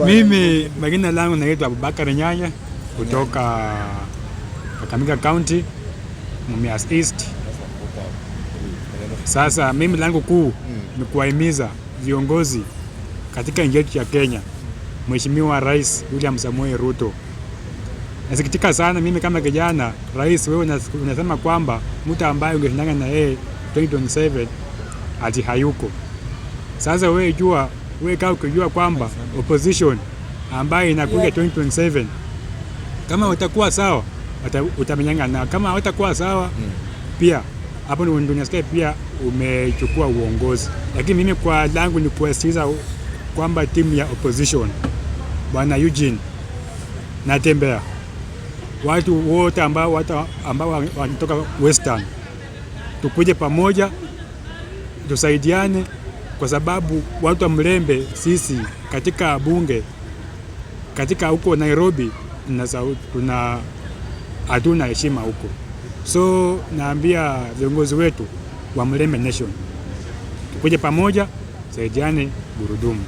Mimi majina langu naitwa Abubakar Nyanya kutoka Kakamega County, Mumias East. Sasa mimi langu kuu ni kuwahimiza viongozi katika nchi yetu ya Kenya, Mheshimiwa Rais William Samoei Ruto. Nasikitika sana mimi kama kijana, rais, wewe unasema kwamba mtu ambaye ungeshindana na yeye 2027 ati hayuko. Sasa wewe jua, wewe kaa ukijua kwamba opposition ambayo inakuja 2027 kama utakuwa sawa utamenyanga, na kama hutakuwa sawa pia hapo ndio unasikia pia umechukua uongozi. Lakini mimi kwa langu ni kuwasisitiza kwamba timu ya opposition, Bwana Eugene Natembeya, watu wote ambao wanatoka Western, tukuje pamoja tusaidiane, kwa sababu watu wa Mulembe sisi katika bunge katika huko Nairobi tuna hatuna heshima huko. So naambia viongozi wetu wa Mulembe Nation tukuje pamoja, saidiane gurudumu.